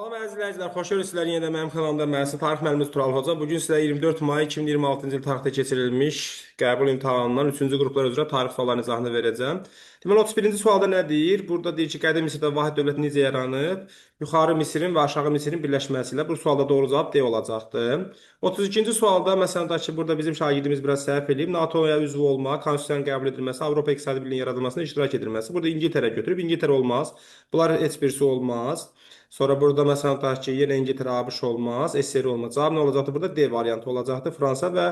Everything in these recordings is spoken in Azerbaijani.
Salam əziz izləyicilər, xoş gördük sizləri yenə də mənim kanalımda. Mən sizin tarix müəlliminiz Tural Hoca. Bugün sizə 24 may 2026-cı il tarixdə keçirilmiş qəbul imtahanından 3-cü qruplar üzrə tarix suallarının izahını verəcəm. Deməli 31-ci sualda nə deyir? Burada deyir ki, qədim Misirdə vahid dövlət necə yaranıb? Yuxarı Misirin və aşağı Misirin birləşməsi ilə. Bu sualda doğru cavab D olacaqdır. 32-ci sualda məsələn da ki, burada bizim şagirdimiz biraz səhv eləyib. NATO-ya üzv olma, konstitusiyanın qəbul edilməsi, Avropa İqtisadi Birliyinin yaradılmasına iştirak edilməsi. Burada İngiltərə götürüb, İngiltərə olmaz. Bunlar heç birisi olmaz. Sonra burada məsələn tutaq ki, yenə İngiltərə, ABŞ olmaz, SSR olmaz. Cavab nə olacaqdır? Burada D variantı olacaqdır. Fransa və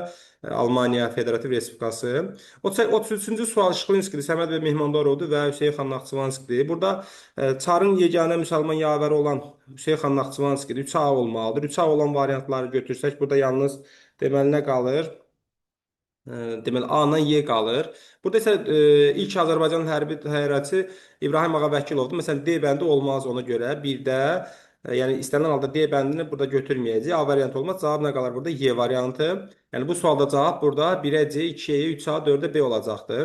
Almaniya Federativ Respublikası. 33-cü sual Şıxlinskidir, Səməd bəy Mehmandarovdur və Hüseyn xan Naxçıvanskidir. Burada Çarın yeganə müsəlman yavəri olan Hüseyn xan Naxçıvanskidir. 3A olmalıdır. 3A olan variantları götürsək, burada yalnız deməli nə qalır? Deməli A-dan Y qalır. Burada isə ilk Azərbaycan hərbi təyyarəçisi İbrahim Ağa Vəkilovdur. Məsələn D bəndi olmaz ona görə. Bir də yəni istənilən halda D bəndini burada götürməyəcəyik. A variantı olmaz. Cavab nə qalır burada? Y variantı. Yəni bu sualda cavab burada 1-ə C, 2-yə E, 3-A, 4-ə B olacaqdır.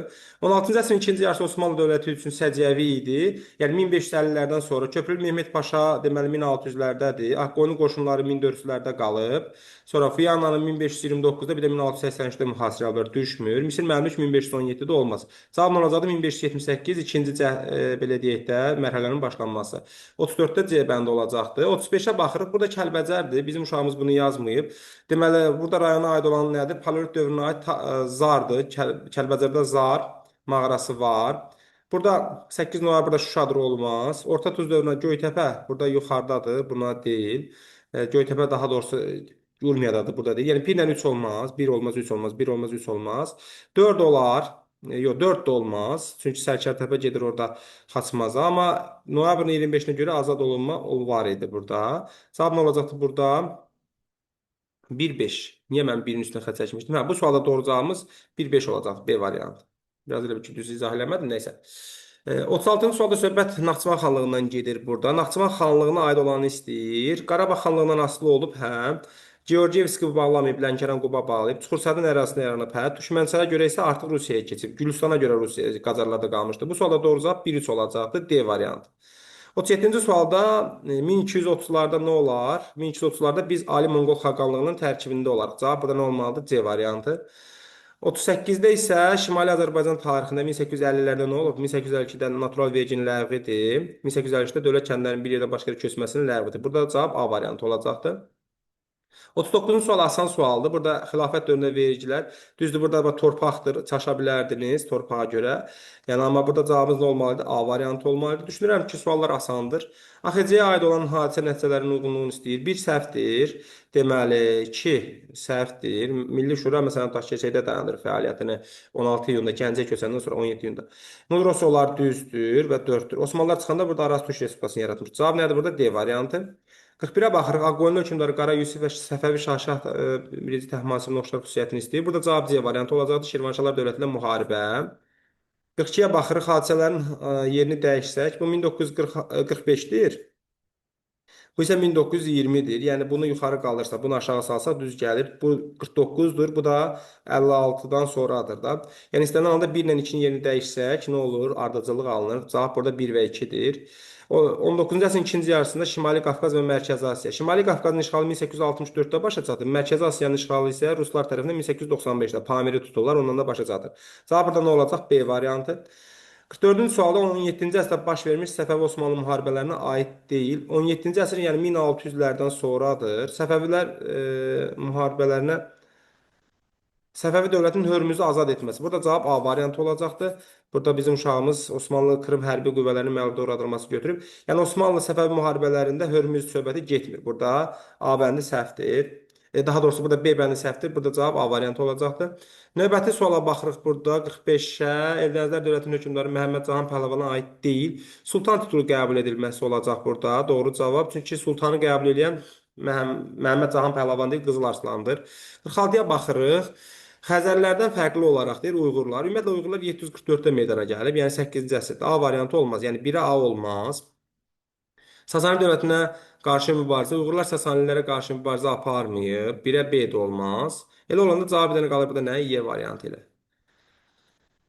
16-cı əsrin ikinci yarısı Osmanlı dövləti üçün səciyyəvi idi. Yəni 1550-lərdən sonra Köprülü Mehmet Paşa deməli 1600-lərdədir. Ağqoyunlu qoşunları 1400-lərdə qalıb. Sonra Viyananın 1529-da bir də 1683-də mühasirələr düşmür. Misir Məmlük 1517-də olmaz. Cavab nə olacaqdır? 1578 ikinci belə deyək də mərhələnin başlanması. 34-də C bəndi olacaqdır. 35-ə baxırıq. Burada Kəlbəcərdir. Bizim uşağımız bunu yazmayıb. Deməli burada rayona aid olan nədir? Paleolit dövrünə aid zardır. Kəlbəcərdə zar mağarası var. Burada 8 noyabrda Şuşadır olmaz. Orta Tuz dövrünə Göytəpə burada yuxarıdadır, buna deyil. Göytəpə daha doğrusu Urmiyadadır, burada deyil. Yəni 1 ilə 3 olmaz, 1 olmaz, 3 olmaz, 1 olmaz, 3 olmaz. 4 olar. Yox, 4 də olmaz. Çünki Sərkərtəpə gedir orada Xaçmaza. Amma noyabrın 25-nə görə azad olunma o var idi burada. Cavab nə olacaqdır burada? 1-5. Niyə mən 1-in üstünə xətt çəkmişdim? Hə, bu sualda doğru cavabımız 1-5 olacaq. B variantı. Biraz elə bir ki, düz izah eləmədim, nəysə. 36-cı sualda söhbət Naxçıvan xanlığından gedir burada. Naxçıvan xanlığına aid olanı istəyir. Qarabağ xanlığından asılı olub, hə. Georgiyevski bağlamayıb, Lənkəran Quba bağlayıb. Çuxursədin ərazisində yaranıb, hə. Düşmənçaya görə isə artıq Rusiyaya keçib. Gülüstana görə Rusiya Qacarlarda qalmışdı. Bu sualda doğru cavab 1-3 olacaqdır. D variantı. 37-ci sualda 1230-larda nə olar? 1230-larda biz Ali Monqol xaqanlığının tərkibində olarıq. Cavab burada nə olmalıdır? C variantı. 38-də isə Şimali Azərbaycan tarixində 1850-lərdə nə olub? 1852-də natural verginin ləğvidir. 1853-də dövlət kəndlərinin bir yerdən başqa yerə köçməsinin ləğvidir. Burada cavab A variantı olacaqdır. 39-cu sual asan sualdır. Burada xilafət dövründə vergilər. Düzdür, burada bax, torpaqdır. Çaşa bilərdiniz torpağa görə. Yəni amma burada cavabımız nə olmalıdır? A variantı olmalıdır. Düşünürəm ki, suallar asandır. AXC-yə aid olan hadisə nəticələrinin uyğunluğunu istəyir. Bir səhvdir. Deməli, 2 səhvdir. Milli Şura məsələn tutaq ki, şeydə dayandır fəaliyyətini 16 iyunda Gəncəyə köçəndən sonra 17 iyunda. Nurosovlar düzdür və 4-dür. Osmanlılar çıxanda burada Araz Türk Respublikasını yaratmış. Cavab nədir burada? D variantı. 41-ə baxırıq. Ağqoyunlu hökmdarı Qara Yusif və Səfəvi Şah birinci Təhmasibin oxşar xüsusiyyətini istəyir. Burada cavab C variantı olacaqdır. Şirvanşahlar dövləti ilə müharibə. 42-yə baxırıq. Hadisələrin yerini dəyişsək, bu 1945-dir. Bu isə 1920-dir. Yəni bunu yuxarı qalırsa, bunu aşağı salsa düz gəlir. Bu 49-dur. Bu da 56-dan sonradır da. Yəni istənilən halda 1 ilə 2-nin yerini dəyişsək, nə olur? Ardıcıllıq alınır. Cavab burada 1 və 2-dir. O 19-cu əsrin ikinci yarısında Şimali Qafqaz və Mərkəzi Asiya. Şimali Qafqazın işğalı 1864-də başa çatır. Mərkəzi Asiyanın işğalı isə ruslar tərəfindən 1895-də Pamiri tuturlar, ondan da başa çatır. Cavab burada nə olacaq? B variantı. 44-cü sualda 17-ci əsrdə baş vermiş Səfəvi-Osmanlı müharibələrinə aid deyil. 17-ci əsr yəni 1600-lərdən sonradır. Səfəvilər müharibələrinə Səfəvi dövlətinin Hörmüzü azad etməsi. Burada cavab A variantı olacaqdır. Burada bizim uşağımız Osmanlı Krım hərbi qüvvələrinin məğlubiyyətə uğradılması götürüb. Yəni Osmanlı Səfəvi müharibələrində Hörmüz söhbəti getmir. Burada A bəndi səhvdir. Daha doğrusu burada B bəndi səhvdir. Burada cavab A variantı olacaqdır. Növbəti suala baxırıq burada 45-ə. Eldənizlər dövlətinin hökmdarı Məhəmməd Cahan Pəhləvana aid deyil. Sultan titulu qəbul edilməsi olacaq burada. Doğru cavab. Çünki sultanı qəbul edən Məhəmməd Cahan Pəhləvan deyil, Qızıl Arslandır. 46-ya baxırıq. Xəzərlərdən fərqli olaraq deyir Uyğurlar. Ümumiyyətlə Uyğurlar 744-də meydana gəlib, yəni 8-ci əsrdə. A variantı olmaz. Yəni 1-ə A olmaz. Sasani dövlətinə qarşı mübarizə, Uyğurlar Sasanilərə qarşı mübarizə aparmayıb. 1-ə B də olmaz. Elə olanda cavab bir dənə qalır burada nə? Y variantı ilə.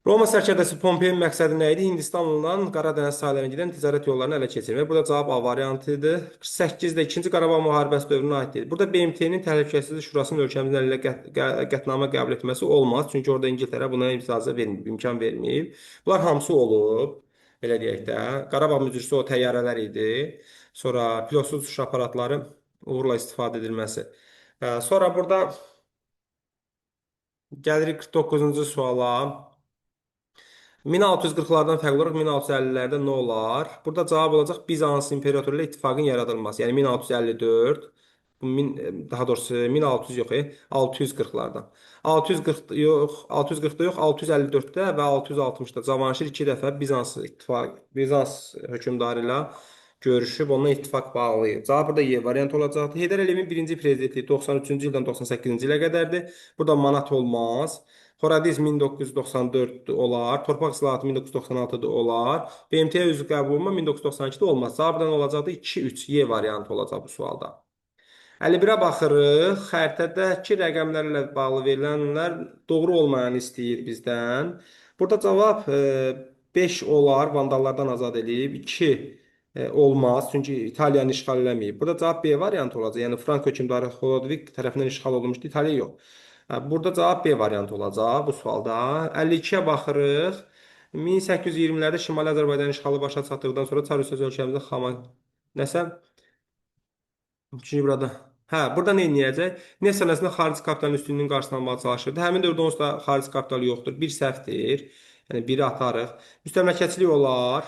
Roma sərkərdəsi Pompeyin məqsədi nə idi? Hindistanla Qaradəniz sahillərinə gedən ticarət yollarını ələ keçirmək. Burada cavab A variantıdır. 48-də 2-ci Qarabağ müharibəsi dövrünə aid deyil. Burada BMT-nin Təhlükəsizlik Şurasının ölkəmizin əleyhinə qətnamə qəbul etməsi olmaz. Çünki orada İngiltərə buna icazə verməyib, imkan verməyib. Bunlar hamısı olub. Belə deyək də. Qarabağ müzürüsü o təyyarələr idi. Sonra pilotsuz uçuş aparatları uğurla istifadə edilməsi. Sonra burada gəlirik 49-cu suala. 1640-lardan fərqli olaraq 1650-lərdə nə olar? Burada cavab olacaq Bizans imperatoru ilə ittifaqın yaradılması. Yəni 1654, daha doğrusu 1600 yox, 640-lardan. 640 yox, 640-da yox, 654-də və 660-da Cavanşir iki dəfə Bizans hökmdarı ilə görüşüb, onunla ittifaq bağlayıb. Cavab burada Y variantı olacaqdır. Heydər Əliyevin birinci prezidentliyi 93-cü ildən 98-ci ilə qədərdir. Burada manat olmaz. Horadiz 1994 olar. Torpaq islahatı 1996-da olar. BMT-yə üzv qəbul olunma 1992-də olmaz. Cavab buradan olacaqdır 2-3 Y variantı olacaq bu sualda. 51-ə baxırıq. Xəritədəki rəqəmlərlə bağlı verilənlər doğru olmayanı istəyir bizdən. Burada cavab 5 olar. Vandallardan azad eləyib. 2 olmaz. Çünki İtaliyanı işğal eləməyib. Burada cavab B variantı olacaq. Yəni Frank hökmdarı Xlodvig tərəfindən işğal olunmuşdu. İtaliya yox. Burada cavab B variantı olacaq bu sualda. 52-yə baxırıq. 1820-lərdə Şimali Azərbaycan işğalı başa çatdıqdan sonra Çar Rusiyası ölkəmizdə xama nəsə. Çünki burada burada nə edəcək? Neft sənayesində xarici kapitalın üstünlüyünün qarşısını almağa çalışırdı. Həmin dövrdə onsuz da xarici kapital yoxdur. Bir səhvdir. Yəni biri atarıq. Müstəmləkəçilik olar.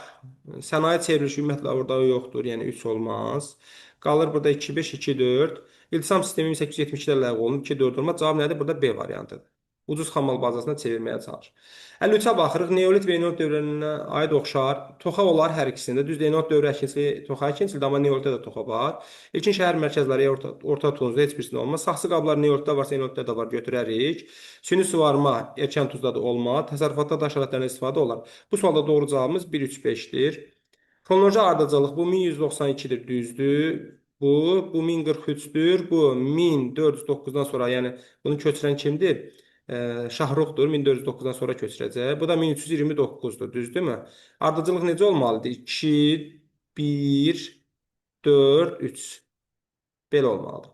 Sənaye çevrilişi ümumiyyətlə orada yoxdur. Yəni 3 olmaz. Qalır burada 2, 5, 2, 4. İltizam sistemi 1872-də ləğv olunub. 2, 4 olmaz. Cavab nədir? Burada B variantıdır. Ucuz xammal bazasına çevirməyə çalışır. 53-ə baxırıq. Neolit və eneolit dövrlərinə aid oxşar. Toxa olar hər ikisində. Düzdür, eneolit dövrü əkinçili, toxa əkinçilidir, amma neolitdə də toxa var. İlkin şəhər mərkəzləri orta Tunuzda heç birisində olmaz. Saxsı qablar neolitdə varsa eneolitdə də var, götürərik. Süni suvarma erkən Tuzda da olmaz. Təsərrüfatda daş alətlərindən istifadə olar. Bu sualda doğru cavabımız 1-3-5-dir. Xronoloji ardıcıllıq bu 1192-dir, düzdür. Bu 1043-dür. Bu 1409-dan sonra, yəni bunu köçürən kimdir? Şahruxdur. 1409-dan sonra köçürəcək. Bu da 1329-dur, düzdürmü? Ardıcıllıq necə olmalıdır? 2, 1, 4, 3. Belə olmalıdır.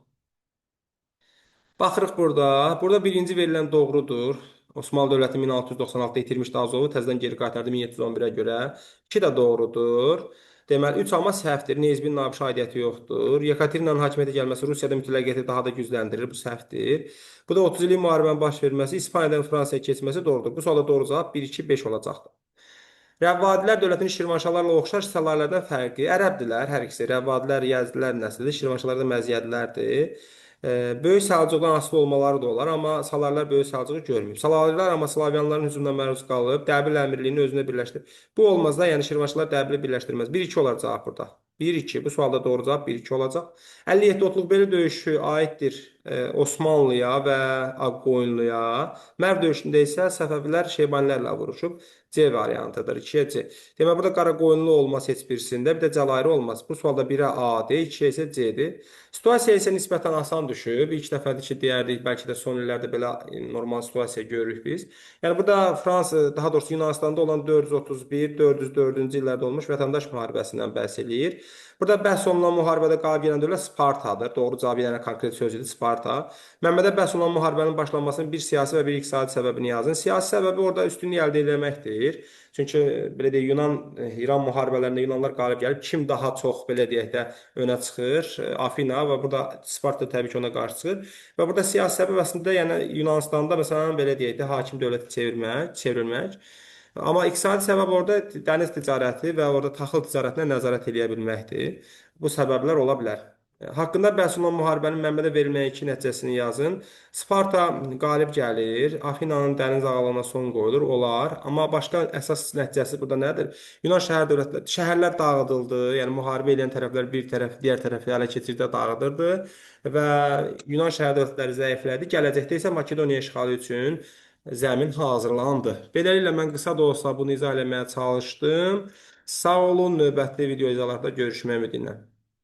Baxırıq burada. Burada birinci verilən doğrudur. Osmanlı Dövləti 1696-da itirmişdi Azovu, təzədən geri qaytardı 1711-ə görə. 2 də doğrudur. Deməli, 3 amma səhvdir. Nezbin Nabişa aidiyyəti yoxdur. Yekaterinanın hakimiyyətə gəlməsi Rusiyada mütləqiyyəti daha da gücləndirir. Bu səhvdir. Bu da 30 illik müharibənin baş verməsi, İspaniyadan Fransaya keçməsi doğrudur. Bu sualda doğru cavab 1, 2, 5 olacaqdır. Rəvadilər dövlətinin Şirvanşahlarla oxşar səlalələrdən fərqi. Ərəbdilər hər ikisi. Rəvadilər Yəzdilər nəslidir, Şirvanşahlar da Məziyyədlərdir. Böyük Səlcuqdan asılı olmaları da olar, amma Salarlar Böyük Səlcuğu görməyib. Salarlar amma Slavyanların hücumuna məruz qalıb, Dəbil Əmirliyini özünə birləşdirib. Bu olmaz da, yəni Şirvanşahlar Dəbili birləşdirməz. 1-2 olar cavab burada. 1-2. Bu sualda doğru cavab 1-2 olacaq. 57 Otluqbeli döyüşü aiddir Osmanlıya və Ağqoyunluya. Mərv döyüşündə isə Səfəvilər Şeybanilərlə vuruşub. C variantıdır. 2-yə C. Demək, burada Qaraqoyunlu olmaz heç birisində. Bir də Cəlayiri olmaz. Bu sualda 1-ə A-dir, 2-yə isə C-dir. Situasiya isə nisbətən asan düşüb. İlk dəfədir ki, deyərdik, bəlkə də son illərdə belə normal situasiya görürük biz. Yəni burada Fransa, daha doğrusu Yunanıstanda olan 431, 404-cü illərdə olmuş vətəndaş müharibəsindən bəhs eləyir. Burada bəhs olunan müharibədə qalib gələn dövlət Spartadır. Doğru cavab yəni konkret söz idi Sparta. Mənbədə bəhs olunan müharibənin başlanmasının bir siyasi və bir iqtisadi səbəbini yazın. Siyasi səbəbi orada üstünlük əldə etməkdir. Çünki belə deyək, Yunan-İran müharibələrində Yunanlar qalib gəlib. Kim daha çox belə deyək də önə çıxır? Afina və burada Sparta təbii ki ona qarşı çıxır. Və burada siyasi səbəb əslində yəni Yunanıstanda məsələn belə deyək də hakim dövləti çevrilmək. Amma iqtisadi səbəb orada dəniz ticarəti və orada taxıl ticarətinə nəzarət eləyə bilməkdir. Bu səbəblər ola bilər. Haqqında bəhs olunan müharibənin mənbədə verilməyən iki nəticəsini yazın. Sparta qalib gəlir, Afinanın dəniz ağalığına son qoyulur, olar. Amma başqa əsas nəticəsi burada nədir? Yunan şəhər dövlətləri, şəhərlər dağıdıldı, yəni müharibə edən tərəflər bir tərəf, digər tərəfi ələ keçirdə dağıdırdı və Yunan şəhər dövlətləri zəiflədi. Gələcəkdə isə Makedoniya işğalı üçün zəmin hazırlandı. Beləliklə mən qısa da olsa bunu izah eləməyə çalışdım. Sağ olun, növbəti video izahlarda görüşmək ümidi ilə.